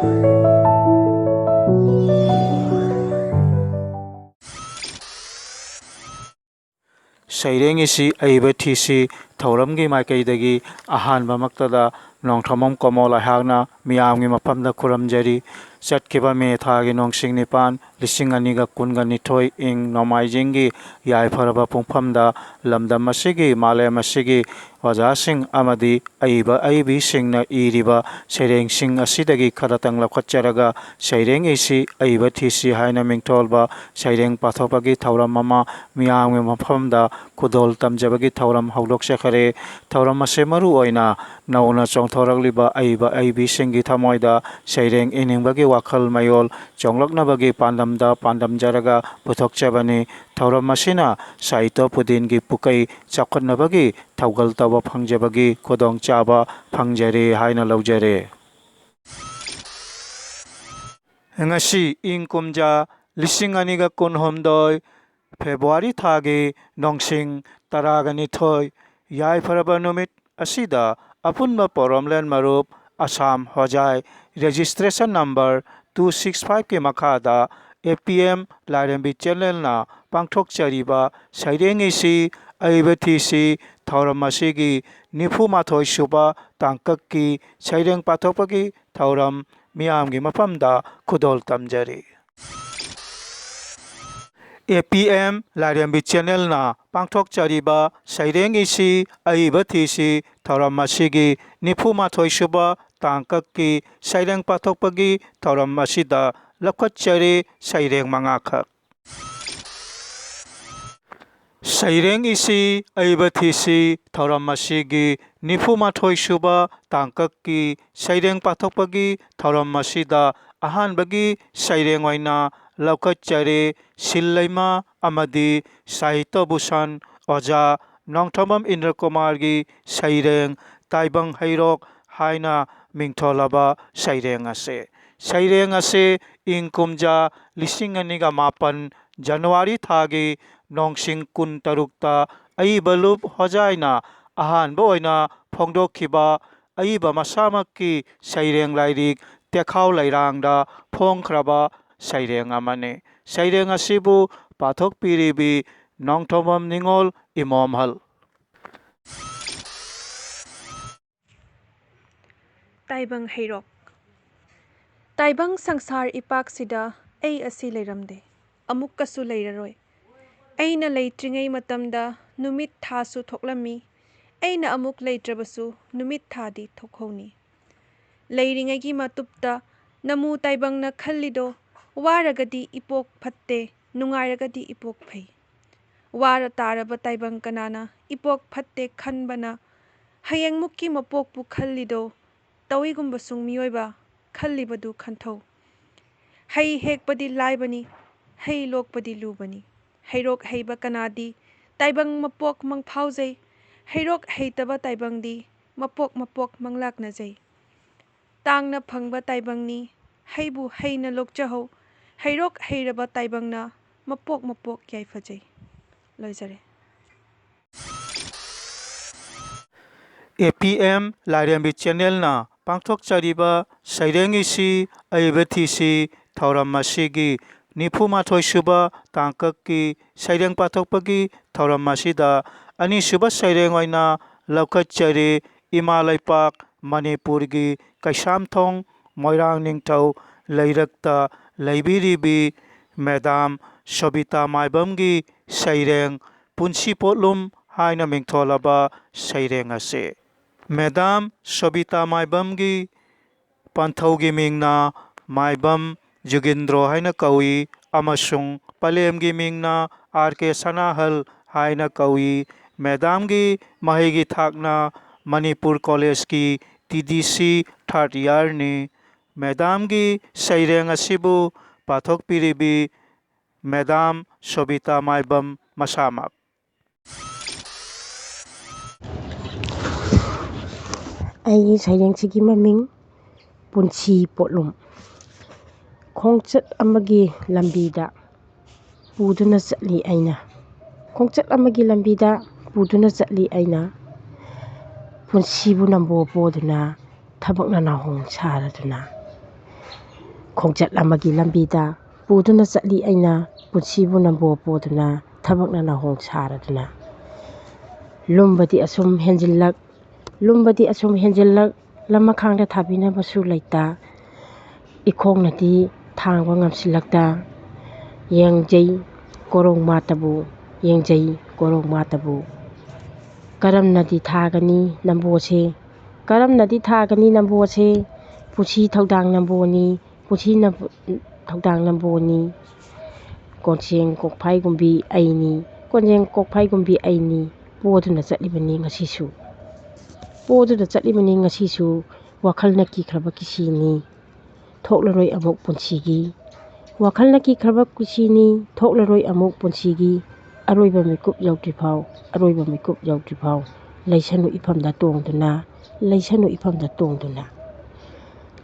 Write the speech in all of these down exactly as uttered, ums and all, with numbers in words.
ꯁꯩꯔꯦꯡ ꯏꯁꯤ ꯑꯏꯕ ꯊꯤꯁꯤ ꯊꯧꯔꯝꯒꯤ ꯃꯥꯏꯀꯩꯗꯒꯤ ꯑꯍꯥꯟꯕꯃꯛꯇꯗ ꯅꯣꯡꯊꯣꯝꯕꯝ ꯀꯣꯃꯣꯜ ꯑꯩꯍꯥꯛꯅ ꯃꯤꯌꯥꯝꯒꯤ ꯃꯐꯝꯗ ꯈꯨꯔꯨꯝꯖꯔꯤ꯫ ꯆꯠꯈꯤꯕ ꯃꯦ ꯊꯥꯒꯤ ꯅꯣꯡꯁꯤꯡ ꯅꯤꯄꯥꯟ, ꯂꯤꯁꯤꯡ ꯑꯅꯤꯒ ꯀꯨꯟꯒ ꯅꯤꯊꯣꯏ, ꯏꯪ ꯅꯣꯡꯃꯥꯏꯖꯤꯡꯒꯤ ꯌꯥꯏꯐꯔꯕ ꯄꯨꯡꯐꯝꯗ ꯂꯝꯗꯝ ꯑꯁꯤꯒꯤ, ꯃꯥꯂꯦꯝ ꯑꯁꯤꯒꯤ ꯑꯣꯖꯥꯁꯤꯡ ꯑꯃꯗꯤ ꯑꯏꯕ ꯑꯏꯕꯤꯁꯤꯡꯅ ꯏꯔꯤꯕ ꯁꯩꯔꯦꯡꯁꯤꯡ ꯑꯁꯤꯗꯒꯤ ꯈꯔꯇꯪ ꯂꯧꯈꯠꯆꯔꯒ ꯁꯩꯔꯦꯡ ꯏꯁꯤ ꯑꯏꯕ ꯊꯤꯁꯤ ꯍꯥꯏꯅ ꯃꯤꯡꯊꯣꯜꯕ ꯁꯩꯔꯦꯡ ꯄꯥꯊꯣꯛꯄꯒꯤ ꯊꯧꯔꯝ ꯑꯃ ꯃꯤꯌꯥꯝꯒꯤ ꯃꯐꯝꯗ ꯈꯨꯗꯣꯜ ꯇꯝꯖꯕꯒꯤ ꯊꯧꯔꯝ ꯍꯧꯗꯣꯛꯆꯈꯔꯦ꯫ ꯊꯧꯔꯝ ꯑꯁꯤ ꯃꯔꯨ ꯑꯣꯏꯅ ꯅꯧꯅ ꯆꯣꯡꯊꯣꯔꯛꯂꯤꯕ ꯑꯏꯕ ꯑꯏꯕꯤꯁꯤꯡꯒꯤ ꯊꯃꯣꯏꯗ ꯁꯩꯔꯦꯡ ꯏꯅꯤꯡꯕꯒꯤ ꯋꯥꯈꯜ ꯃꯌꯣꯜ ꯆꯣꯡꯂꯛꯅꯕꯒꯤ ꯄꯥꯟꯗꯝꯗ ꯄꯥꯟꯗꯝꯖꯔꯒ ꯄꯨꯊꯣꯛꯆꯕꯅꯤ꯫ ꯊꯧꯔꯝ ꯑꯁꯤꯅ ꯁꯥꯍꯤꯇ꯭ꯌ ꯄꯨꯗꯤꯟꯒꯤ ꯄꯨꯀꯩ ꯆꯥꯎꯈꯠꯅꯕꯒꯤ ꯊꯧꯒꯜ ꯇꯧꯕ ꯐꯪꯖꯕꯒꯤ ꯈꯨꯗꯣꯡꯆꯥꯕ ꯐꯪꯖꯔꯦ ꯍꯥꯏꯅ ꯂꯧꯖꯔꯦ꯫ ꯉꯁꯤ ꯏꯪ ꯀꯨꯝꯖꯥ ꯂꯤꯁꯤꯡ ꯑꯅꯤꯒ ꯀꯨꯟꯍꯨꯝꯗꯣꯏ ꯐꯦꯕ꯭ꯔꯨꯋꯥꯔꯤ ꯊꯥꯒꯤ ꯅꯣꯡꯁꯤꯡ ꯇꯔꯥꯒ ꯅꯤꯊꯣꯏ, ꯌꯥꯏꯐꯔꯕ ꯅꯨꯃꯤꯠ ꯑꯁꯤꯗ ꯑꯄꯨꯟꯕ ꯄꯣꯔꯣꯝꯂꯦꯟ ꯃꯔꯨꯞ ꯑꯁꯥꯝ ꯍꯣꯖꯥꯏ registration number two six five ꯀꯤ ꯃꯈꯥꯗ A P M ꯂꯥꯏꯔꯦꯝꯕꯤ ꯆꯦꯅꯦꯜꯅ ꯄꯥꯡꯊꯣꯛꯆꯔꯤꯕ ꯁꯩꯔꯦꯡ ꯏꯁꯤ ꯑꯏꯕ ꯊꯤꯁꯤ ꯊꯧꯔꯝ ꯑꯁꯤꯒꯤ ꯅꯤꯐꯨ ꯃꯥꯊꯣꯏ ꯁꯨꯕ ꯇꯥꯡꯀꯛꯀꯤ ꯁꯩꯔꯦꯡ ꯄꯥꯊꯣꯛꯄꯒꯤ ꯊꯧꯔꯝ ꯃꯤꯌꯥꯝꯒꯤ ꯃꯐꯝꯗ ꯈꯨꯗꯣꯜ ꯇꯝꯖꯔꯤ꯫ A P M ꯂꯥꯏꯔꯦꯝꯕꯤ ꯆꯦꯅꯦꯜꯅ ꯄꯥꯡꯊꯣꯛꯆꯔꯤꯕ ꯁꯩꯔꯦꯡ ꯏꯁꯤ ꯑꯏꯕ ꯊꯤꯁꯤ ꯊꯧꯔꯝ ꯑꯁꯤꯒꯤ ꯅꯤꯐꯨ ꯃꯥꯊꯣꯏ ꯁꯨꯕ ꯇꯥꯡꯀꯛꯀꯤ ꯁꯩꯔꯦꯡ ꯄꯥꯊꯣꯛꯄꯒꯤ ꯊꯧꯔꯝ ꯑꯁꯤꯗ ꯂꯧꯈꯠꯆꯔꯤ꯫ ꯁꯩꯔꯦꯡ ꯃꯉꯥꯈꯛ꯫ ꯁꯩꯔꯦꯡ ꯏꯁꯤ ꯑꯏꯕ ꯊꯤꯁꯤ ꯊꯧꯔꯝ ꯑꯁꯤꯒꯤ ꯅꯤꯐꯨ ꯃꯥꯊꯣꯏ ꯁꯨꯕ ꯇꯥꯡꯀꯛꯀꯤ ꯁꯩꯔꯦꯡ ꯄꯥꯊꯣꯛꯄꯒꯤ ꯊꯧꯔꯝ ꯑꯁꯤꯗ ꯑꯍꯥꯟꯕꯒꯤ ꯁꯩꯔꯦꯡ ꯑꯣꯏꯅ ꯂꯧꯈꯠꯆꯔꯦ꯫ ꯁꯤꯜ ꯂꯩꯃ ꯑꯃꯗꯤ ꯁꯥꯍꯤꯇ꯭ꯌ ꯚꯨꯁꯟ ꯑꯣꯖꯥ ꯅꯣꯡꯊꯣꯝꯕꯝ ꯏꯟꯗ꯭ꯔ ꯀꯨꯃꯥꯔꯒꯤ ꯁꯩꯔꯦꯡ ꯇꯥꯏꯕꯪ ꯍꯩꯔꯣꯛ ꯍꯥꯏꯅ ꯃꯤꯡꯊꯣꯜꯂꯕ ꯁꯩꯔꯦꯡ ꯑꯁꯤ꯫ ꯁꯩꯔꯦꯡ ꯑꯁꯤ ꯏꯪ ꯀꯨꯝꯖꯥ ꯂꯤꯁꯤꯡ ꯑꯅꯤꯒ ꯃꯥꯄꯟ ꯖꯅꯋꯥꯔꯤ ꯊꯥꯒꯤ ꯅꯣꯡꯁꯤꯡ ꯀꯨꯟꯇꯔꯨꯛꯇ ꯑꯏꯕ ꯂꯨꯞ ꯍꯣꯖꯥꯏꯅ ꯑꯍꯥꯟꯕ ꯑꯣꯏꯅ ꯐꯣꯡꯗꯣꯛꯈꯤꯕ ꯑꯏꯕ ꯃꯁꯥꯃꯛꯀꯤ ꯁꯩꯔꯦꯡ ꯂꯥꯏꯔꯤꯛ ꯇꯦꯈꯥꯎ ꯂꯩꯔꯥꯡꯗ ꯐꯣꯡꯈ꯭ꯔꯕ ꯁꯩꯔꯦꯡ ꯑꯃꯅꯤ꯫ ꯁꯩꯔꯦꯡ ꯑꯁꯤꯕꯨ ꯄꯥꯊꯣꯛꯄꯤꯔꯤꯕꯤ ꯅꯣꯡꯊꯣꯝꯕꯝ ꯅꯤꯉꯣꯜ ꯏꯃꯣꯝꯍꯜ꯫ ꯇꯥꯏꯕꯪ ꯍꯩꯔꯣꯛ꯫ ꯇꯥꯏꯕꯪ ꯁꯪꯁꯥꯔ ꯏꯄꯥꯛꯁꯤꯗ ꯑꯩ ꯑꯁꯤ ꯂꯩꯔꯝꯗꯦ, ꯑꯃꯨꯛꯀꯁꯨ ꯂꯩꯔꯔꯣꯏ꯫ ꯑꯩꯅ ꯂꯩꯇ꯭ꯔꯤꯉꯩ ꯃꯇꯝꯗ ꯅꯨꯃꯤꯠ ꯊꯥꯁꯨ ꯊꯣꯛꯂꯝꯃꯤ, ꯑꯩꯅ ꯑꯃꯨꯛ ꯂꯩꯇ꯭ꯔꯕꯁꯨ ꯅꯨꯃꯤꯠ ꯊꯥꯗꯤ ꯊꯣꯛꯍꯧꯅꯤ꯫ ꯂꯩꯔꯤꯉꯩꯒꯤ ꯃꯇꯨꯞꯇ ꯅꯃꯨ ꯇꯥꯏꯕꯪꯅ ꯈꯜꯂꯤꯗꯣ, ꯋꯥꯔꯒꯗꯤ ꯏꯄꯣꯛ ꯐꯠꯇꯦ, ꯅꯨꯡꯉꯥꯏꯔꯒꯗꯤ ꯏꯄꯣꯛ ꯐꯩ꯫ ꯋꯥꯔ ꯇꯥꯔꯕ ꯇꯥꯏꯕꯪ ꯀꯅꯥꯅ ꯏꯄꯣꯛ ꯐꯠꯇꯦ ꯈꯟꯕꯅ? ꯍꯌꯦꯡꯃꯨꯛꯀꯤ ꯃꯄꯣꯛꯄꯨ ꯈꯜꯂꯤꯗꯣ, ꯇꯧꯏꯒꯨꯝꯕꯁꯨꯡ ꯃꯤꯑꯣꯏꯕ, ꯈꯜꯂꯤꯕꯗꯨ ꯈꯟꯊꯧ꯫ ꯍꯩ ꯍꯦꯛꯄꯗꯤ ꯂꯥꯏꯕꯅꯤ, ꯍꯩ ꯂꯣꯛꯄꯗꯤ ꯂꯨꯕꯅꯤ꯫ ꯍꯩꯔꯣꯛ ꯍꯩꯕ ꯀꯅꯥꯗꯤ ꯇꯥꯏꯕꯪ ꯃꯄꯣꯛ ꯃꯪꯐꯥꯎꯖꯩ, ꯍꯩꯔꯣꯛ ꯍꯩꯇꯕ ꯇꯥꯏꯕꯪꯗꯤ ꯃꯄꯣꯛ ꯃꯄꯣꯛ ꯃꯪꯂꯥꯛꯅꯖꯩ꯫ ꯇꯥꯡꯅ ꯐꯪꯕ ꯇꯥꯏꯕꯪꯅꯤ, ꯍꯩꯕꯨ ꯍꯩꯅ ꯂꯣꯛꯆꯍꯧ, ꯍꯩꯔꯣꯛ ꯍꯩꯔꯕ ꯇꯥꯏꯕꯪꯅ ꯃꯄꯣꯛ ꯃꯄꯣꯛ ꯌꯥꯏꯐꯖꯩ꯫ ꯂꯣꯏꯖꯔꯦ꯫ ꯑꯦ ꯄꯤ ꯑꯦꯝ ꯂꯥꯏꯔꯦꯝꯕꯤ ꯆꯦꯅꯦꯜꯅ ꯄꯥꯡꯊꯣꯛꯆꯔꯤꯕ ꯁꯩꯔꯦꯡ ꯏꯁꯤ ꯑꯏꯕ ꯊꯤꯁꯤ ꯊꯧꯔꯝ ꯑꯁꯤꯒꯤ ꯅꯤꯐꯨ ꯃꯥꯊꯣꯏ ꯁꯨꯕ ꯇꯥꯡꯀꯛꯀꯤ ꯁꯩꯔꯦꯡ ꯄꯥꯊꯣꯛꯄꯒꯤ ꯊꯧꯔꯝ ꯑꯁꯤꯗ ꯑꯅꯤꯁꯨꯕ ꯁꯩꯔꯦꯡ ꯑꯣꯏꯅ ꯂꯧꯈꯠꯆꯔꯤ꯫ ꯏꯃꯥ ꯂꯩꯄꯥꯛ ꯃꯅꯤꯄꯨꯔꯒꯤ ꯀꯩꯁꯥꯝꯊꯣꯡ ꯃꯣꯏꯔꯥꯡ ꯅꯤꯡꯊꯧ ꯂꯩꯔꯛꯇ ꯂꯩꯕꯤꯔꯤꯕꯤ ꯃꯦꯗꯥꯝ ꯁꯣꯕꯤꯇꯥ ꯃꯥꯏꯕꯝꯒꯤ ꯁꯩꯔꯦꯡ ꯄꯨꯟꯁꯤ ꯄꯣꯠꯂꯨꯝ ꯍꯥꯏꯅ ꯃꯤꯡꯊꯣꯜꯂꯕ ꯁꯩꯔꯦꯡ ꯑꯁꯤ꯫ ꯃꯦꯗꯥꯝ ꯁꯣꯕꯤꯇꯥ ꯃꯥꯏꯕꯝꯒꯤ ꯄꯟꯊꯧꯒꯤ ꯃꯤꯡꯅ ꯃꯥꯏꯕꯝ ꯖꯨꯒꯤꯟꯗ꯭ꯔꯣ ꯍꯥꯏꯅ ꯀꯧꯏ ꯑꯃꯁꯨꯡ ꯄꯂꯦꯝꯒꯤ ꯃꯤꯡꯅ ꯑꯥꯔ ꯀꯦ ꯁꯅꯥꯍꯜ ꯍꯥꯏꯅ ꯀꯧꯏ꯫ ꯃꯦꯗꯥꯝꯒꯤ ꯃꯍꯩꯒꯤ ꯊꯥꯛꯅ ꯃꯅꯤꯄꯨꯔ ꯀꯣꯂꯦꯖꯀꯤ ꯇꯤ ꯗꯤ ꯁꯤ ꯊꯥꯔꯠ ꯏꯌꯥꯔꯅꯤ꯫ ꯃꯦꯗꯥꯝꯒꯤ ꯁꯩꯔꯦꯡ ꯑꯁꯤꯕꯨ ꯄꯥꯊꯣꯛꯄꯤꯔꯤꯕꯤ ꯃꯦꯗꯥꯝ ꯁꯣꯕꯤꯇꯥ ꯃꯥꯏꯕꯝ ꯃꯁꯥꯃꯛ꯫ ꯑꯩꯒꯤ ꯁꯩꯔꯦꯡꯁꯤꯒꯤ ꯃꯃꯤꯡ ꯄꯨꯟꯁꯤ ꯄꯣꯠꯂꯨꯝ꯫ ꯈꯣꯡꯆꯠ ꯑꯃꯒꯤ ꯂꯝꯕꯤꯗ ꯄꯨꯗꯨꯅ ꯆꯠꯂꯤ ꯑꯩꯅ, ꯈꯣꯡꯆꯠ ꯑꯃꯒꯤ ꯂꯝꯕꯤꯗ ꯄꯨꯗꯨꯅ ꯆꯠꯂꯤ ꯑꯩꯅ, ꯄꯨꯟꯁꯤꯕꯨ ꯅꯝꯕꯣ ꯄꯣꯗꯨꯅ, ꯊꯕꯛꯅ ꯅꯥꯍꯣꯡ ꯁꯥꯔꯗꯨꯅ꯫ ꯈꯣꯡꯆꯠ ꯑꯃꯒꯤ ꯂꯝꯕꯤꯗ ꯄꯨꯗꯨꯅ ꯆꯠꯂꯤ ꯑꯩꯅ, ꯄꯨꯟꯁꯤꯕꯨ ꯅꯝꯕꯣ ꯄꯣꯗꯨꯅ, ꯊꯕꯛꯅ ꯅꯍꯣꯡ ꯁꯥꯔꯗꯨꯅ꯫ ꯂꯨꯝꯕꯗꯤ ꯑꯁꯨꯝ ꯍꯦꯟꯖꯤꯜꯂꯛ, ꯂꯨꯝꯕꯗꯤ ꯑꯁꯨꯝ ꯍꯦꯟꯖꯤꯜꯂꯛ, ꯂꯃꯈꯥꯡꯗ ꯊꯥꯕꯤꯅꯕꯁꯨ ꯂꯩꯇ, ꯏꯈꯣꯡꯅꯗꯤ ꯊꯥꯡꯕ ꯉꯝꯁꯤꯜꯂꯛꯇ, ꯌꯦꯡꯖꯩ ꯀꯣꯔꯣꯡ ꯃꯥꯇꯕꯨ, ꯌꯦꯡꯖꯩ ꯀꯣꯔꯣꯡ ꯃꯥꯇꯕꯨ꯫ ꯀꯔꯝꯅꯗꯤ ꯊꯥꯒꯅꯤ ꯅꯝꯕꯣꯁꯦ, ꯀꯔꯝꯅꯗꯤ ꯊꯥꯒꯅꯤ ꯅꯝꯕꯣꯁꯦ? ꯄꯨꯟꯁꯤ ꯊꯧꯗꯥꯡ ꯅꯝꯕꯣꯅꯤ, ꯄꯨꯟꯁꯤ ꯅꯝꯕꯣ-, ꯊꯧꯗꯥꯡ ꯅꯝꯕꯣꯅꯤ꯫ ꯀꯣꯟꯖꯦꯡ ꯀꯣꯛꯐꯥꯏꯒꯨꯝꯕꯤ ꯑꯩꯅꯤ, ꯀꯣꯟꯖꯦꯡ ꯀꯣꯛꯐꯥꯏꯒꯨꯝꯕꯤ ꯑꯩꯅꯤ, ꯄꯣꯗꯨꯅ ꯆꯠꯂꯤꯕꯅꯤ ꯉꯁꯤꯁꯨ꯫ ꯄꯣꯗꯨꯅ ꯆꯠꯂꯤꯕꯅꯤ ꯉꯁꯤꯁꯨ, ꯋꯥꯈꯜꯅ ꯀꯤꯈ꯭ꯔꯕ ꯀꯤꯁꯤꯅꯤ, ꯊꯣꯛꯂꯔꯣꯏ ꯑꯃꯨꯛ ꯄꯨꯟꯁꯤꯒꯤ꯫ ꯋꯥꯈꯜꯅ ꯀꯤꯈ꯭ꯔꯕ ꯀꯤꯁꯤꯅꯤ, ꯊꯣꯛꯂꯔꯣꯏ ꯑꯃꯨꯛ ꯄꯨꯟꯁꯤꯒꯤ꯫ ꯑꯔꯣꯏꯕ ꯃꯤꯀꯨꯞ ꯌꯧꯗ꯭ꯔꯤꯐꯥꯎ, ꯑꯔꯣꯏꯕ ꯃꯤꯀꯨꯞ ꯌꯧꯗ꯭ꯔꯤꯐꯥꯎ, ꯂꯩꯁꯅꯨ ꯏꯐꯝꯗ ꯇꯣꯡꯗꯨꯅ, ꯂꯩꯁꯅꯨ ꯏꯐꯝꯗ ꯇꯣꯡꯗꯨꯅ꯫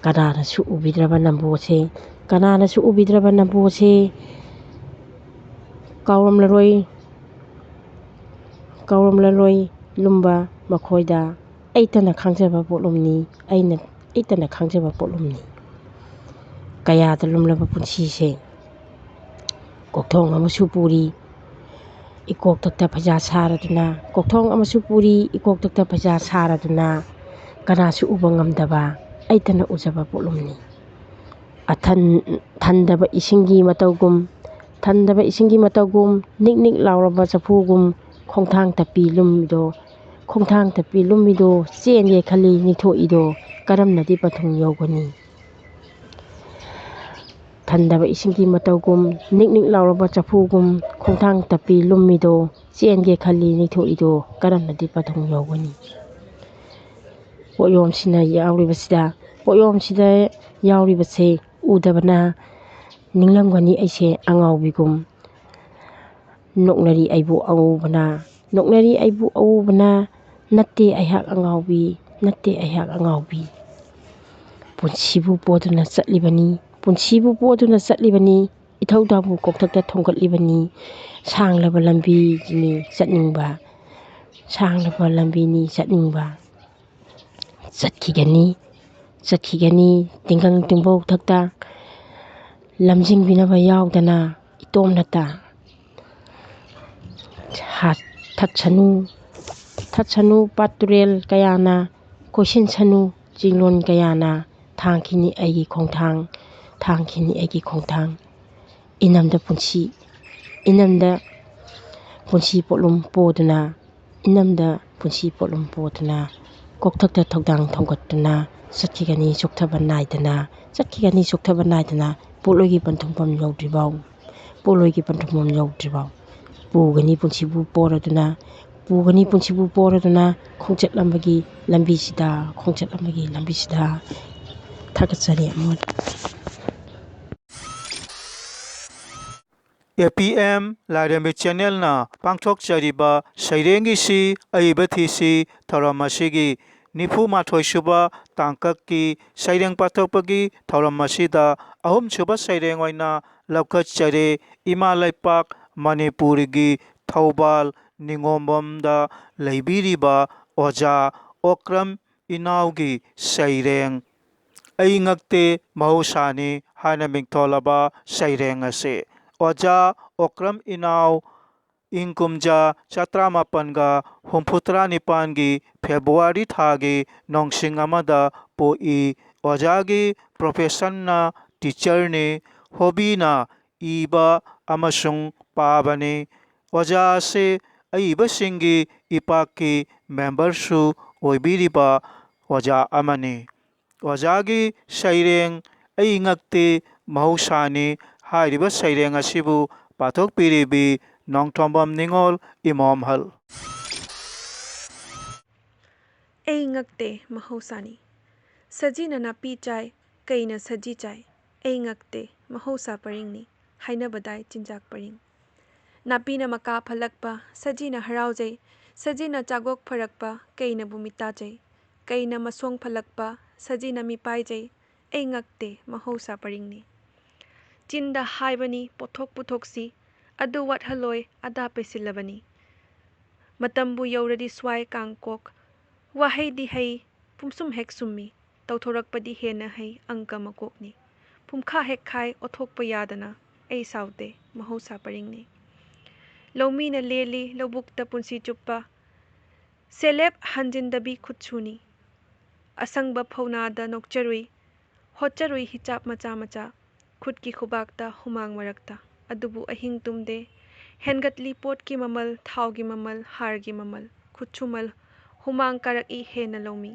ꯀꯅꯥꯅꯁꯨ ꯎꯕꯤꯗ꯭ꯔꯕ ꯅꯝꯕꯣꯁꯦ, ꯀꯅꯥꯅꯁꯨ ꯎꯕꯤꯗ꯭ꯔꯕ ꯅꯝꯕꯣꯁꯦ, ꯀꯥꯎꯔꯝꯂꯔꯣꯏ, ꯀꯥꯎꯔꯝꯂꯔꯣꯏ ꯂꯨꯝꯕ ꯃꯈꯣꯏꯗ꯫ ꯑꯩꯇꯅ ꯈꯪꯖꯕ ꯄꯣꯠꯂꯨꯝꯅꯤ, ꯑꯩꯅ, ꯑꯩꯇꯅ ꯈꯪꯖꯕ ꯄꯣꯠꯂꯨꯝꯅꯤ꯫ ꯀꯌꯥꯗ ꯂꯨꯝꯂꯕ ꯄꯨꯟꯁꯤꯁꯦ ꯀꯣꯛꯊꯣꯡ ꯑꯃꯁꯨ ꯄꯨꯔꯤ, ꯏꯀꯣꯛꯊꯛꯇ ꯐꯩꯖꯥ ꯁꯥꯔꯗꯨꯅ, ꯀꯣꯛꯊꯣꯡ ꯑꯃꯁꯨ ꯄꯨꯔꯤ, ꯏꯀꯣꯛꯊꯛꯇ ꯐꯩꯖꯥ ꯁꯥꯔꯗꯨꯅ, ꯀꯅꯥꯁꯨ ꯎꯕ ꯉꯝꯗꯕ ꯑꯩꯇꯅ ꯎꯖꯕ ꯄꯣꯠꯂꯨꯝꯅꯤ꯫ ꯑꯊꯟ-, ꯊꯟꯗꯕ ꯏꯁꯤꯡꯒꯤ ꯃꯇꯧꯒꯨꯝ, ꯊꯟꯗꯕ ꯏꯁꯤꯡꯒꯤ ꯃꯇꯧꯒꯨꯝ, ꯅꯤꯛ ꯅꯤꯛ ꯂꯥꯎꯔꯕ ꯆꯐꯨꯒꯨꯝ, ꯈꯣꯡꯊꯥꯡ ꯇꯞꯄꯤ ꯂꯨꯝꯃꯤꯗꯣ, ꯈꯣꯡꯊꯥꯡ ꯇꯞꯄꯤ ꯂꯨꯝꯃꯤꯗꯣ, ꯆꯦꯟꯒꯦ ꯈꯜꯂꯤ ꯅꯤꯡꯊꯣꯛꯏꯗꯣ, ꯀꯔꯝꯅꯗꯤ ꯄꯟꯊꯨꯡ ꯌꯧꯒꯅꯤ? ꯊꯟꯗꯕ ꯏꯁꯤꯡꯒꯤ ꯃꯇꯧꯒꯨꯝ, ꯅꯤꯛ ꯅꯤꯛ ꯂꯥꯎꯔꯕ ꯆꯐꯨꯒꯨꯝ, ꯈꯣꯡꯊꯥꯡ ꯇꯞꯄꯤ ꯂꯨꯝꯃꯤꯗꯣ, ꯆꯦꯟꯒꯦ ꯈꯜꯂꯤ ꯅꯤꯡꯊꯣꯛꯏꯗꯣ, ꯀꯔꯝꯅꯗꯤ ꯄꯟꯊꯨꯡ ꯌꯧꯒꯅꯤ? ꯄꯣꯠꯌꯣꯝꯁꯤꯅ ꯌꯥꯎꯔꯤꯕꯁꯤꯗ, ꯄꯣꯠꯌꯣꯝꯁꯤꯗ ꯌꯥꯎꯔꯤꯕꯁꯦ ꯎꯗꯕꯅ ꯅꯤꯡꯂꯝꯒꯅꯤ ꯑꯩꯁꯦ ꯑꯉꯥꯎꯕꯤꯒꯨꯝ꯫ ꯅꯣꯛꯅꯔꯤ ꯑꯩꯕꯨ ꯑꯎꯕꯅ, ꯅꯣꯛꯅꯔꯤ ꯑꯩꯕꯨ ꯑꯎꯕꯅ, ꯅꯠꯇꯦ ꯑꯩꯍꯥꯛ ꯑꯉꯥꯎꯕꯤ, ꯅꯠꯇꯦ ꯑꯩꯍꯥꯛ ꯑꯉꯥꯎꯕꯤ꯫ ꯄꯨꯟꯁꯤꯕꯨ ꯄꯣꯗꯨꯅ ꯆꯠꯂꯤꯕꯅꯤ, ꯄꯨꯟꯁꯤꯕꯨ ꯄꯣꯗꯨꯅ ꯆꯠꯂꯤꯕꯅꯤ, ꯏꯊꯧꯗꯥꯡꯕꯨ ꯀꯣꯛꯊꯛꯇ ꯊꯣꯡꯒꯠꯂꯤꯕꯅꯤ꯫ ꯁꯥꯡꯂꯕ ꯂꯝꯕꯤꯅꯤ ꯆꯠꯅꯤꯡꯕ, ꯁꯥꯡꯂꯕ ꯂꯝꯕꯤꯅꯤ ꯆꯠꯅꯤꯡꯕ꯫ ꯆꯠꯈꯤꯒꯅꯤ, ꯆꯠꯈꯤꯒꯅꯤ ꯇꯤꯡꯒꯪ ꯇꯤꯡꯕꯧ ꯊꯛꯇ꯫ ꯂꯝꯖꯤꯡꯕꯤꯅꯕ ꯌꯥꯎꯗꯅ ꯏꯇꯣꯝꯅꯇ ꯍꯥ-, ꯊꯠꯁꯅꯨ, ꯊꯠꯁꯅꯨ ꯄꯥꯠ ꯇꯨꯔꯦꯜ ꯀꯌꯥꯅ, ꯀꯣꯏꯁꯤꯟꯁꯅꯨ ꯆꯤꯡꯂꯣꯟ ꯀꯌꯥꯅ, ꯊꯥꯡꯈꯤꯅꯤ ꯑꯩꯒꯤ ꯈꯣꯡꯊꯥꯡ, ꯊꯥꯡꯈꯤꯅꯤ ꯑꯩꯒꯤ ꯈꯣꯡꯊꯥꯡ꯫ ꯏꯅꯝꯗ ꯄꯨꯟꯁꯤ, ꯏꯅꯝꯗ ꯄꯨꯟꯁꯤ ꯄꯣꯠꯂꯨꯝ ꯄꯣꯗꯨꯅ, ꯏꯅꯝꯗ ꯄꯨꯟꯁꯤ ꯄꯣꯠꯂꯨꯝ ꯄꯣꯗꯨꯅ, ꯀꯣꯛꯊꯛꯇ ꯊꯧꯗꯥꯡ ꯊꯧꯒꯠꯇꯨꯅ ꯆꯠꯈꯤꯒꯅꯤ, ꯆꯣꯛꯊꯕ ꯅꯥꯏꯗꯅ ꯆꯠꯈꯤꯒꯅꯤ, ꯆꯣꯛꯊꯕ ꯅꯥꯏꯗꯅ꯫ ꯄꯣꯠꯂꯣꯏꯒꯤ ꯄꯟꯊꯨꯡꯐꯝ ꯌꯧꯗ꯭ꯔꯤꯐꯥꯎ, ꯄꯣꯠꯂꯣꯏꯒꯤ ꯄꯟꯊꯨꯡꯐꯝ ꯌꯧꯗ꯭ꯔꯤꯐꯥꯎ ꯄꯨꯒꯅꯤ ꯄꯨꯟꯁꯤꯕꯨ ꯄꯣꯔꯗꯨꯅ, ꯄꯨꯒꯅꯤ ꯄꯨꯟꯁꯤꯕꯨ ꯄꯣꯔꯗꯨꯅ, ꯈꯣꯡꯆꯠ ꯑꯃꯒꯤ ꯂꯝꯕꯤꯁꯤꯗ, ꯈꯣꯡꯆꯠ ꯑꯃꯒꯤ ꯂꯝꯕꯤꯁꯤꯗ꯫ ꯊꯥꯒꯠꯆꯔꯤ ꯑꯃꯨꯛ꯫ ꯑꯦ ꯄꯤ ꯑꯦꯝ ꯂꯥꯏꯔꯦꯝꯕꯤ ꯆꯦꯅꯦꯜꯅ ꯄꯥꯡꯊꯣꯛꯆꯔꯤꯕ ꯁꯩꯔꯦꯡꯒꯤ ꯁꯤ ꯑꯏꯕ ꯊꯤꯁꯤ ꯊꯧꯔꯝ ꯑꯁꯤꯒꯤ ꯅꯤꯐꯨ ꯃꯥꯊꯣꯏ ꯁꯨꯕ ꯇꯥꯡꯀꯛꯀꯤ ꯁꯩꯔꯦꯡ ꯄꯥꯊꯣꯛꯄꯒꯤ ꯊꯧꯔꯝ ꯑꯁꯤꯗ ꯑꯍꯨꯝ ꯁꯨꯕ ꯁꯩꯔꯦꯡ ꯑꯣꯏꯅ ꯂꯧꯈꯠꯆꯔꯦ꯫ ꯏꯃꯥ ꯂꯩꯄꯥꯛ ꯃꯅꯤꯄꯨꯔꯒꯤ ꯊꯧꯕꯥꯜ ꯅꯤꯉꯣꯝꯕꯝꯗ ꯂꯩꯕꯤꯔꯤꯕ ꯑꯣꯖꯥ ꯑꯣꯀ꯭ꯔꯝ ꯏꯅꯥꯎꯒꯤ ꯁꯩꯔꯦꯡ "ꯑꯩ ꯉꯛꯇꯦ ꯃꯍꯧꯁꯥꯅꯤ" ꯍꯥꯏꯅ ꯃꯤꯡꯊꯣꯜꯂꯕ ꯁꯩꯔꯦꯡ ꯑꯁꯤ꯫ ꯑꯣꯖꯥ ꯑꯣꯀ꯭ꯔꯝ ꯏꯅꯥꯎ ꯏꯪ ꯀꯨꯝꯖꯥ ꯆꯥꯇ꯭ꯔꯥꯃꯥꯄꯟꯒ ꯍꯨꯝꯐꯨꯇꯔꯥ ꯅꯤꯄꯥꯟꯒꯤ ꯐꯦꯕ꯭ꯔꯨꯋꯥꯔꯤ ꯊꯥꯒꯤ ꯅꯣꯡꯁꯤꯡ ꯑꯃꯗ ꯄꯣꯛꯏ꯫ ꯑꯣꯖꯥꯒꯤ ꯄ꯭ꯔꯣꯐꯦꯁꯟꯅ ꯇꯤꯆꯔꯅꯤ, ꯍꯣꯕꯤꯅ ꯏꯕ ꯑꯃꯁꯨꯡ ꯄꯥꯕꯅꯤ꯫ ꯑꯣꯖꯥ ꯑꯁꯤ ꯑꯏꯕꯁꯤꯡꯒꯤ ꯏꯄꯥꯛꯀꯤ ꯃꯦꯝꯕꯔꯁꯨ ꯑꯣꯏꯕꯤꯔꯤꯕ ꯑꯣꯖꯥ ꯑꯃꯅꯤ꯫ ꯑꯣꯖꯥꯒꯤ ꯁꯩꯔꯦꯡ "ꯑꯩ ꯉꯛꯇꯦ ꯃꯍꯧꯁꯥꯅꯤ" ꯍꯥꯏꯔꯤꯕ ꯁꯩꯔꯦꯡ ꯑꯁꯤꯕꯨ ꯄꯥꯊꯣꯛꯄꯤꯔꯤꯕꯤ ꯅꯣꯡꯊꯣꯝꯕꯝ ꯅꯤꯉꯣꯜ ꯏꯃꯣꯝꯍꯜ꯫ ꯑꯩ ꯉꯛꯇꯦ ꯃꯍꯧꯁꯥꯅꯤ꯫ ꯁꯖꯤꯅ ꯅꯥꯄꯤ ꯆꯥꯏ, ꯀꯩꯅ ꯁꯖꯤ ꯆꯥꯏ꯫ ꯑꯩ ꯉꯛꯇꯦ ꯃꯍꯧꯁꯥ ꯄꯔꯤꯡꯅꯤ꯫ ꯍꯥꯏꯅꯕꯗꯥꯏ ꯆꯤꯟꯖꯥꯛ ꯄꯔꯤꯡ꯫ ꯅꯥꯄꯤꯅ ꯃꯀꯥ ꯐꯠꯂꯛꯄ, ꯁꯖꯤꯅ ꯍꯔꯥꯎꯖꯩ꯫ ꯁꯖꯤꯅ ꯆꯥꯒꯣꯛ ꯐꯔꯛꯄ, ꯀꯩꯅꯕꯨ ꯃꯤꯠ ꯇꯥꯖꯩ꯫ ꯀꯩꯅ ꯃꯁꯣꯡ ꯐꯠꯂꯛꯄ, ꯁꯖꯤꯅ ꯃꯤꯄꯥꯏꯖꯩ꯫ ꯑꯩ ꯉꯛꯇꯦ ꯃꯍꯧꯁꯥ ꯄꯔꯤꯡꯅꯤ꯫ ꯆꯤꯟꯗ ꯍꯥꯏꯕꯅꯤ ꯄꯣꯠꯊꯣꯛ ꯄꯨꯊꯣꯛꯁꯤ, ꯑꯗꯨ ꯋꯥꯠꯍꯜꯂꯣꯏ ꯑꯗꯥ ꯄꯩꯁꯤꯜꯂꯕꯅꯤ꯫ ꯃꯇꯝꯕꯨ ꯌꯧꯔꯗꯤ ꯁ꯭ꯋꯥꯏ ꯀꯥꯡꯀꯣꯛ꯫ ꯋꯥꯍꯩꯗꯤ ꯍꯩ, ꯄꯨꯝꯁꯨꯝ ꯍꯦꯛ ꯁꯨꯝꯃꯤ꯫ ꯇꯧꯊꯣꯔꯛꯄꯗꯤ ꯍꯦꯟꯅ ꯍꯩ, ꯑꯪꯀ ꯃꯀꯣꯛꯅꯤ꯫ ꯄꯨꯝꯈꯥ ꯍꯦꯛꯈꯥꯏ ꯑꯣꯊꯣꯛꯄ ꯌꯥꯗꯅ꯫ ꯑꯩ ꯁꯥꯎꯗꯦ, ꯃꯍꯧꯁꯥ ꯄꯔꯤꯡꯅꯤ꯫ ꯂꯧꯃꯤꯅ ꯂꯦꯜꯂꯤ ꯂꯧꯕꯨꯛꯇ ꯄꯨꯟꯁꯤ ꯆꯨꯞꯄ꯫ ꯁꯦꯂꯦꯞ ꯍꯟꯖꯤꯟꯗꯕꯤ ꯈꯨꯠꯁꯨꯅꯤ꯫ ꯑꯁꯪꯕ ꯐꯧꯅꯥꯗ ꯅꯣꯛꯆꯔꯨꯏ, ꯍꯣꯠꯆꯔꯨꯏ ꯍꯤꯆꯥꯞ ꯃꯆꯥ ꯃꯆꯥ꯫ ꯈꯨꯠꯀꯤ ꯈꯨꯕꯥꯛꯇ ꯍꯨꯃꯥꯡ ꯃꯔꯛꯇ꯫ ꯑꯗꯨꯕꯨ ꯑꯍꯤꯡ ꯇꯨꯝꯗꯦ꯫ ꯍꯦꯟꯒꯠꯂꯤ ꯄꯣꯠꯀꯤ ꯃꯃꯜ, ꯊꯥꯎꯒꯤ ꯃꯃꯜ, ꯍꯥꯔꯒꯤ ꯃꯃꯜ꯫ ꯈꯨꯠꯁꯨꯃꯜ ꯍꯨꯃꯥꯡ ꯀꯥꯔꯛꯏ ꯍꯦꯟꯅ ꯂꯧꯃꯤ꯫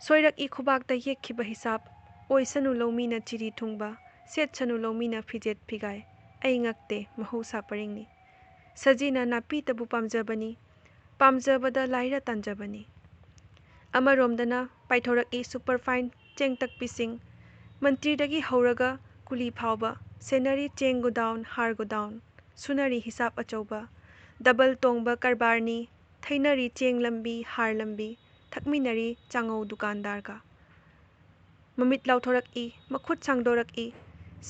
ꯁꯣꯏꯔꯛꯏ ꯈꯨꯕꯥꯛꯇ ꯌꯦꯛꯈꯤꯕ ꯍꯤꯁꯥꯞ꯫ ꯑꯣꯏꯁꯅꯨ ꯂꯧꯃꯤꯅ ꯆꯤꯔꯤ ꯊꯨꯡꯕ, ꯁꯦꯠꯁꯅꯨ ꯂꯧꯃꯤꯅ ꯐꯤꯖꯦꯠ ꯐꯤꯒꯥꯏ꯫ ꯑꯩ ꯉꯛꯇꯦ, ꯃꯍꯧꯁꯥ ꯄꯔꯤꯡꯅꯤ꯫ ꯁꯖꯤꯅ ꯅꯥꯄꯤꯇꯕꯨ ꯄꯥꯝꯖꯕꯅꯤ, ꯄꯥꯝꯖꯕꯗ ꯂꯥꯏꯔ ꯇꯥꯟꯖꯕꯅꯤ꯫ ꯑꯃꯔꯣꯝꯗꯅ ꯄꯥꯏꯊꯣꯔꯛꯏ ꯁꯨꯄꯔꯐꯥꯏꯟ ꯆꯦꯡ ꯇꯛꯄꯤꯁꯤꯡ꯫ ꯃꯟꯇ꯭ꯔꯤꯗꯒꯤ ꯍꯧꯔꯒ ꯀꯨꯂꯤ ꯐꯥꯎꯕ ꯁꯦꯟꯅꯔꯤ ꯆꯦꯡ ꯒꯣꯗꯥꯎꯟ, ꯍꯥꯔ ꯒꯣꯗꯥꯎꯟ, ꯁꯨꯅꯔꯤ ꯍꯤꯁꯥꯞ ꯑꯆꯧꯕ꯫ ꯗꯕꯜ ꯇꯣꯡꯕ ꯀꯔꯕꯥꯔꯅꯤ, ꯊꯩꯅꯔꯤ ꯆꯦꯡ ꯂꯝꯕꯤ, ꯍꯥꯔ ꯂꯝꯕꯤ, ꯊꯛꯃꯤꯟꯅꯔꯤ ꯆꯥꯉꯧ ꯗꯨꯀꯥꯟꯗꯥꯔꯒ꯫ ꯃꯃꯤꯠ ꯂꯥꯎꯊꯣꯔꯛꯏ, ꯃꯈꯨꯠ ꯁꯥꯡꯗꯣꯔꯛꯏ,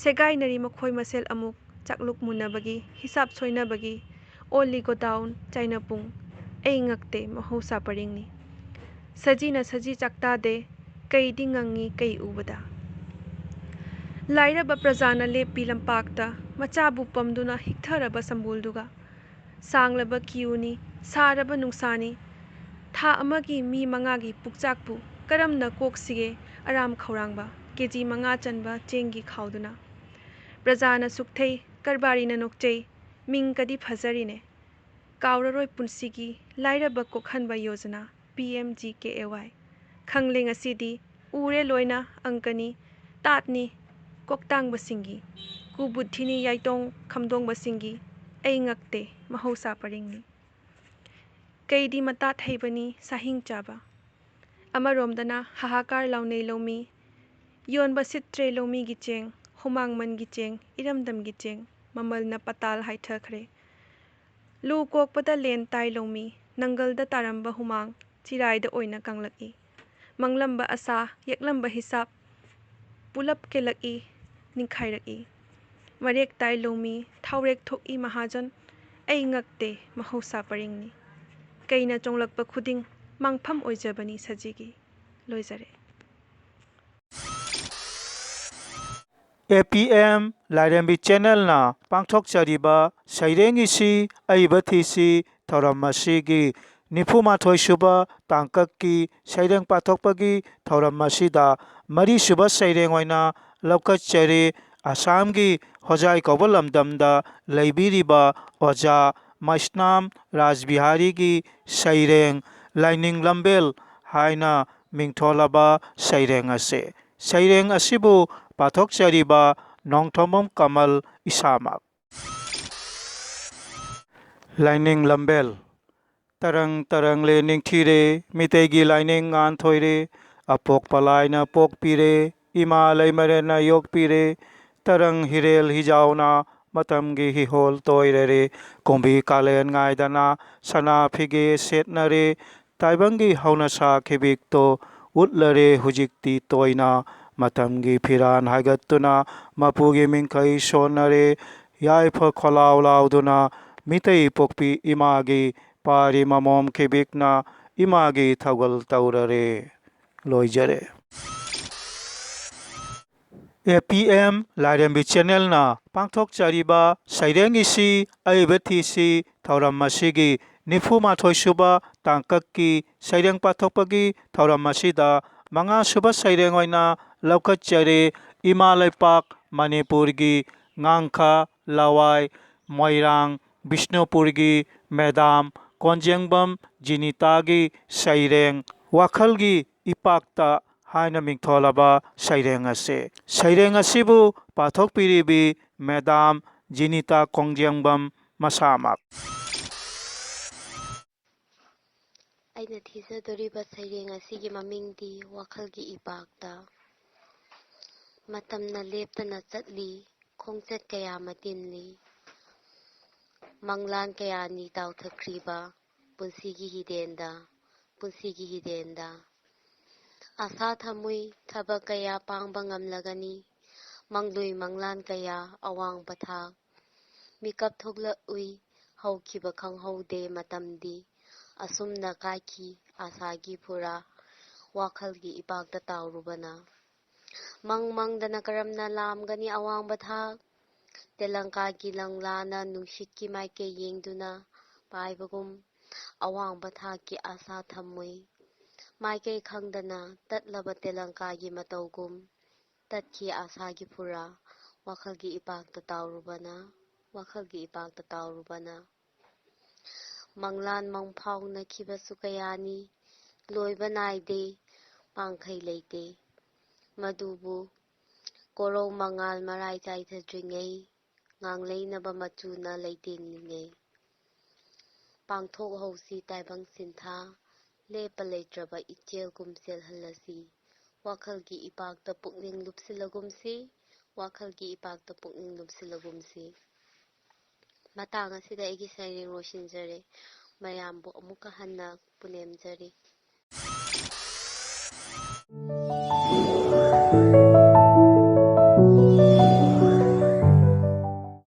ꯁꯦꯒꯥꯏꯅꯔꯤ ꯃꯈꯣꯏ ꯃꯁꯦꯜ ꯑꯃꯨꯛ, ꯆꯥꯛꯂꯨꯛ ꯃꯨꯟꯅꯕꯒꯤ, ꯍꯤꯁꯥꯞ ꯁꯣꯏꯅꯕꯒꯤ, ꯑꯣꯜꯂꯤ ꯒꯣꯗꯥꯎꯟ, ꯆꯥꯏꯅꯄꯨꯡ꯫ ꯑꯩ ꯉꯛꯇꯦ, ꯃꯍꯧꯁꯥ ꯄꯔꯤꯡꯅꯤ꯫ ꯁꯖꯤꯅ ꯁꯖꯤ ꯆꯥꯛꯇꯥꯗꯦ, ꯀꯩꯗꯤ ꯉꯪꯉꯤ ꯀꯩ ꯎꯕꯗ꯫ ꯂꯥꯏꯔꯕ ꯄ꯭ꯔꯖꯥꯅ ꯂꯦꯞꯄꯤ ꯂꯝꯄꯥꯛꯇ, ꯃꯆꯥꯕꯨ ꯄꯝꯗꯨꯅ ꯍꯤꯛꯊꯔꯕ ꯁꯝꯕꯨꯜꯗꯨꯒ꯫ ꯁꯥꯡꯂꯕ ꯀ꯭ꯌꯨꯅꯤ, ꯁꯥꯔꯕ ꯅꯨꯡꯁꯥꯅꯤ꯫ ꯊꯥ ꯑꯃꯒꯤ ꯃꯤ ꯃꯉꯥꯒꯤ ꯄꯨꯛꯆꯥꯛꯄꯨ ꯀꯔꯝꯅ ꯀꯣꯛꯁꯤꯒꯦ? ꯑꯔꯥꯝ ꯈꯧꯔꯥꯡꯕ ꯀꯦ ꯖꯤ ꯃꯉꯥ ꯆꯟꯕ ꯆꯦꯡꯒꯤ ꯈꯥꯎꯗꯨꯅ꯫ ꯄ꯭ꯔꯖꯥꯅ ꯁꯨꯛꯊꯩ, ꯀꯔꯕꯥꯔꯤꯅ ꯅꯣꯛꯆꯩ, ꯃꯤꯡꯒꯗꯤ ꯐꯖꯔꯤꯅꯦ꯫ ꯀꯥꯎꯔꯔꯣꯏ ꯄꯨꯟꯁꯤꯒꯤ ꯂꯥꯏꯔꯕ ꯀꯣꯛꯍꯟꯕ Yojana, P M G K A ꯋꯥꯏ꯫ ꯈꯪꯂꯦ ꯉꯁꯤꯗꯤ, ꯎꯔꯦ ꯂꯣꯏꯅ ꯑꯪꯀꯅꯤ, ꯇꯥꯠꯅꯤ ꯀꯣꯛꯇꯥꯡꯕꯁꯤꯡꯒꯤ, ꯀꯨꯕꯨꯙꯤꯅꯤ ꯌꯥꯏꯇꯣꯡ ꯈꯝꯗꯣꯡꯕꯁꯤꯡꯒꯤ꯫ ꯑꯩ ꯉꯛꯇꯦ, ꯃꯍꯧꯁꯥ ꯄꯔꯤꯡꯅꯤ꯫ ꯀꯩꯗꯤ ꯃꯇꯥꯠ ꯍꯩꯕꯅꯤ ꯁꯥꯍꯤꯡ ꯆꯥꯕ꯫ ꯑꯃꯔꯣꯝꯗꯅ ꯍꯥꯍꯥꯀꯥꯔ ꯂꯥꯎꯅꯩ ꯂꯧꯃꯤ꯫ ꯌꯣꯟꯕ ꯁꯤꯠꯇ꯭ꯔꯦ ꯂꯧꯃꯤꯒꯤ ꯆꯦꯡ, ꯍꯨꯃꯥꯡꯃꯟꯒꯤ ꯆꯦꯡ, ꯏꯔꯝꯗꯝꯒꯤ ꯆꯦꯡ, ꯃꯃꯜꯅ ꯄꯇꯥꯜ ꯍꯥꯏꯊꯈ꯭ꯔꯦ꯫ ꯂꯨ ꯀꯣꯛꯄꯗ ꯂꯦꯟ ꯇꯥꯏ ꯂꯧꯃꯤ, ꯅꯪꯒꯜꯗ ꯇꯥꯔꯝꯕ ꯍꯨꯃꯥꯡ ꯆꯤꯔꯥꯏꯗ ꯑꯣꯏꯅ ꯀꯪꯂꯛꯏ꯫ ꯃꯪꯂꯝꯕ ꯑꯁꯥ, ꯌꯦꯛꯂꯝꯕ ꯍꯤꯁꯥꯞ ꯄꯨꯂꯞ ꯀꯦꯜꯂꯛꯏ, ꯅꯤꯡꯈꯥꯏꯔꯛꯏ꯫ ꯃꯔꯦꯛ ꯇꯥꯏ ꯂꯧꯃꯤ, ꯊꯥꯎꯔꯦꯛ ꯊꯣꯛꯏ ꯃꯍꯥꯖꯟ꯫ ꯑꯩ ꯉꯛꯇꯦ, ꯃꯍꯧꯁꯥ ꯄꯔꯤꯡꯅꯤ꯫ ꯀꯩꯅ ꯆꯣꯡꯂꯛꯄ ꯈꯨꯗꯤꯡ ꯃꯥꯡꯐꯝ ꯑꯣꯏꯖꯕꯅꯤ ꯁꯖꯤꯒꯤ꯫ ꯂꯣꯏꯖꯔꯦ꯫ ꯑꯦ ꯄꯤ ꯑꯦꯝ ꯂꯥꯏꯔꯦꯝꯕꯤ ꯆꯦꯅꯦꯜꯅ ꯄꯥꯡꯊꯣꯛꯆꯔꯤꯕ ꯁꯩꯔꯦꯡ ꯏꯁꯤ ꯑꯏꯕ ꯊꯤꯁꯤ ꯊꯧꯔꯝ ꯑꯁꯤꯒꯤ ꯅꯤꯐꯨ ꯃꯥꯊꯣꯏ ꯁꯨꯕ ꯇꯥꯡꯀꯛꯀꯤ ꯁꯩꯔꯦꯡ ꯄꯥꯊꯣꯛꯄꯒꯤ ꯊꯧꯔꯝ ꯑꯁꯤꯗ ꯃꯔꯤꯁꯨꯕ ꯁꯩꯔꯦꯡ ꯑꯣꯏꯅ ꯂꯧꯈꯠꯆꯔꯤ꯫ ꯑꯁꯥꯝꯒꯤ ꯍꯣꯖꯥꯏ ꯀꯧꯕ ꯂꯝꯗꯝꯗ ꯂꯩꯕꯤꯔꯤꯕ ꯑꯣꯖꯥ ꯃꯩꯁꯅꯥꯝ ꯔꯥꯖꯕꯤꯍꯥꯔꯤꯒꯤ ꯁꯩꯔꯦꯡ ꯂꯥꯏꯅꯤꯡ ꯂꯝꯕꯦꯜ ꯍꯥꯏꯅ ꯃꯤꯡꯊꯣꯜꯂꯕ ꯁꯩꯔꯦꯡ ꯑꯁꯤ꯫ ꯁꯩꯔꯦꯡ ꯑꯁꯤꯕꯨ ꯄꯥꯊꯣꯛꯆꯔꯤꯕ ꯅꯣꯡꯊꯣꯝꯕꯝ ꯀꯃꯜ ꯏꯁꯥꯃꯛ꯫ ꯂꯥꯏꯅꯤꯡ ꯂꯝꯕꯦꯜ꯫ ꯇꯔꯪ ꯇꯔꯪꯂꯦ ꯅꯤꯡꯊꯤꯔꯦ, ꯃꯤꯇꯩꯒꯤ ꯂꯥꯏꯅꯤꯡ ꯉꯥꯟꯊꯣꯏꯔꯦ, ꯑꯄꯣꯛꯄ ꯂꯥꯏꯅ ꯄꯣꯛꯄꯤꯔꯦ, ꯏꯃꯥ ꯂꯩꯃꯔꯦꯟꯅ ꯌꯣꯛꯄꯤꯔꯦ, ꯇꯔꯪ ꯍꯤꯔꯦꯜ ꯍꯤꯖꯥꯎꯅ ꯃꯇꯝꯒꯤ ꯍꯤꯍꯣꯜ ꯇꯣꯏꯔꯔꯦ, ꯀꯨꯝꯕꯤ ꯀꯥꯂꯦꯟ ꯉꯥꯏꯗꯅ ꯁꯅꯥ ꯐꯤꯒꯦ ꯁꯦꯠꯅꯔꯦ, ꯇꯥꯏꯕꯪꯒꯤ ꯍꯧꯅꯁꯥ ꯈꯤꯕꯤꯛꯇꯣ ꯎꯠꯂꯔꯦ ꯍꯧꯖꯤꯛꯇꯤ ꯇꯣꯏꯅ, ꯃꯇꯝꯒꯤ ꯐꯤꯔꯥꯟ ꯍꯥꯏꯒꯠꯇꯨꯅ ꯃꯄꯨꯒꯤ ꯃꯤꯡꯈꯩ ꯁꯣꯟꯅꯔꯦ, ꯌꯥꯏꯐ ꯈꯣꯂꯥꯎ ꯂꯥꯎꯗꯨꯅ ꯃꯤꯇꯩ ꯄꯣꯛꯄꯤ ꯏꯃꯥꯒꯤ ꯄꯥꯔꯤ ꯃꯃꯣꯝ ꯈꯤꯕꯤꯛꯅ ꯏꯃꯥꯒꯤ ꯊꯧꯒꯜ ꯇꯧꯔꯔꯦ꯫ ꯂꯣꯏꯖꯔꯦ꯫ ꯑꯦ ꯄꯤ ꯑꯦꯝ ꯂꯥꯏꯔꯦꯝꯕꯤ ꯆꯦꯅꯦꯜꯅ ꯄꯥꯡꯊꯣꯛꯆꯔꯤꯕ ꯁꯩꯔꯦꯡ ꯏꯁꯤ ꯑꯏꯕ ꯊꯤꯁꯤ ꯊꯧꯔꯝ ꯑꯁꯤꯒꯤ ꯅꯤꯐꯨ ꯃꯥꯊꯣꯏ ꯁꯨꯕ ꯇꯥꯡꯀꯛꯀꯤ ꯁꯩꯔꯦꯡ ꯄꯥꯊꯣꯛꯄꯒꯤ ꯊꯧꯔꯝ ꯑꯁꯤꯗ ꯃꯉꯥ ꯁꯨꯕ ꯁꯩꯔꯦꯡ ꯑꯣꯏꯅ ꯂꯧꯈꯠꯆꯔꯤ꯫ ꯏꯃꯥ ꯂꯩꯄꯥꯛ ꯃꯅꯤꯄꯨꯔꯒꯤ ꯉꯥꯡꯈ, ꯂꯋꯥꯏ, ꯃꯣꯏꯔꯥꯡ, ꯕꯤꯁꯅꯨꯄꯨꯔꯒꯤ ꯃꯦꯗꯥꯝ ꯀꯣꯟꯖꯦꯡꯕꯝ ꯖꯤꯅꯤꯇꯥꯒꯤ ꯁꯩꯔꯦꯡ ꯋꯥꯈꯜꯒꯤ ꯏꯄꯥꯛꯇ ꯍꯥꯏꯅ ꯃꯤꯡꯊꯣꯜꯂꯕ ꯁꯩꯔꯦꯡ ꯑꯁꯤ꯫ ꯁꯩꯔꯦꯡ ꯑꯁꯤꯕꯨ ꯄꯥꯊꯣꯛꯄꯤꯔꯤꯕꯤ ꯃꯦꯗꯥꯝ ꯖꯤꯅꯤꯇꯥ ꯀꯣꯟꯖꯦꯡꯕꯝ ꯃꯁꯥꯃꯛ꯫ ꯑꯩꯅ ꯊꯤꯖꯗꯣꯔꯤꯕ ꯁꯩꯔꯦꯡ ꯑꯁꯤꯒꯤ ꯃꯃꯤꯡꯗꯤ ꯋꯥꯈꯜꯒꯤ ꯏꯄꯥꯛꯇ꯫ ꯃꯇꯝꯅ ꯂꯦꯞꯇꯅ ꯆꯠꯂꯤ, ꯈꯣꯡꯆꯠ ꯀꯌꯥ ꯃꯇꯤꯟꯂꯤ꯫ ꯃꯪꯂꯥꯟ ꯀꯌꯥꯅꯤ ꯇꯥꯎꯊꯈ꯭ꯔꯤꯕ ꯄꯨꯟꯁꯤꯒꯤ ꯍꯤꯗꯦꯟꯗ, ꯄꯨꯟꯁꯤꯒꯤ ꯍꯤꯗꯦꯟꯗ꯫ ꯑꯁꯥ ꯊꯝꯃꯨꯏ, ꯊꯕꯛ ꯀꯌꯥ ꯄꯥꯡꯕ ꯉꯝꯂꯒꯅꯤ꯫ ꯃꯪꯂꯨꯏ ꯃꯪꯂꯥꯟ ꯀꯌꯥ, ꯑꯋꯥꯡꯕ ꯊꯥꯛ꯫ ꯃꯤꯀꯞ ꯊꯣꯛꯂꯛꯎꯏ, ꯍꯧꯈꯤꯕ ꯈꯪꯍꯧꯗꯦ ꯃꯇꯝꯗꯤ꯫ ꯑꯁꯨꯝꯅ ꯀꯥꯏꯈꯤ ꯑꯁꯥꯒꯤ ꯐꯨꯔꯥ, ꯋꯥꯈꯜꯒꯤ ꯏꯄꯥꯛꯇ ꯇꯥꯎꯔꯨꯕꯅ꯫ ꯃꯪ ꯃꯪꯗꯅ ꯀꯔꯝꯅ ꯂꯥꯝꯒꯅꯤ ꯑꯋꯥꯡꯕ ꯊꯥꯛ? ꯇꯦꯂꯪꯀꯥꯒꯤ ꯂꯪꯂꯥꯅ ꯅꯨꯡꯁꯤꯠꯀꯤ ꯃꯥꯏꯀꯩ ꯌꯦꯡꯗꯨꯅ ꯄꯥꯏꯕꯒꯨꯝ, ꯑꯋꯥꯡꯕ ꯊꯥꯛꯀꯤ ꯑꯥꯁꯥ ꯊꯝꯃꯨꯏ꯫ ꯃꯥꯏꯀꯩ ꯈꯪꯗꯅ ꯇꯠꯂꯕ ꯇꯦꯂꯪꯀꯥꯒꯤ ꯃꯇꯧꯒꯨꯝ, ꯇꯠꯈꯤ ꯑꯥꯁꯥꯒꯤ ꯐꯨꯔꯥ, ꯋꯥꯈꯜꯒꯤ ꯏꯄꯥꯛꯇ ꯇꯥꯎꯔꯨꯕꯅ, ꯋꯥꯈꯜꯒꯤ ꯏꯄꯥꯛꯇ ꯇꯥꯎꯔꯨꯕꯅ꯫ ꯃꯪꯂꯥꯟ ꯃꯪꯐꯥꯎꯅꯈꯤꯕꯁꯨ ꯀꯌꯥꯅꯤ, ꯂꯣꯏꯕ ꯅꯥꯏꯗꯦ, ꯄꯥꯡꯈꯩ ꯂꯩꯇꯦ꯫ ꯃꯗꯨꯕꯨ ꯀꯣꯔꯧ ꯃꯉꯥꯜ ꯃꯔꯥꯏ ꯆꯥꯏꯊꯗ꯭ꯔꯤꯉꯩ, ꯉꯥꯡꯂꯩꯅꯕ ꯃꯆꯨꯅ ꯂꯩꯇꯦꯡꯂꯤꯉꯩ꯫ ꯄꯥꯡꯊꯣꯛꯍꯧꯁꯤ ꯇꯥꯏꯕꯪ ꯁꯤꯟꯊꯥ, ꯂꯦꯞꯄ ꯂꯩꯇ꯭ꯔꯕ ꯏꯆꯦꯜꯒꯨꯝ ꯆꯦꯜꯍꯜꯂꯁꯤ꯫ ꯋꯥꯈꯜꯒꯤ ꯏꯄꯥꯛꯇ ꯄꯨꯛꯅꯤꯡ ꯂꯨꯞꯁꯤꯜꯂꯒꯨꯝꯁꯤ, ꯋꯥꯈꯜꯒꯤ ꯏꯄꯥꯛꯇ ꯄꯨꯛꯅꯤꯡ ꯂꯨꯞꯁꯤꯜꯂꯒꯨꯝꯁꯤ꯫ ꯃꯇꯥꯡ ꯑꯁꯤꯗ ꯑꯩꯒꯤ ꯁꯩꯔꯦꯡ ꯂꯣꯏꯁꯤꯟꯖꯔꯦ꯫ ꯃꯌꯥꯝꯕꯨ ꯑꯃꯨꯛꯀ ꯍꯟꯅ ꯄꯨꯅꯦꯝꯖꯔꯤ꯫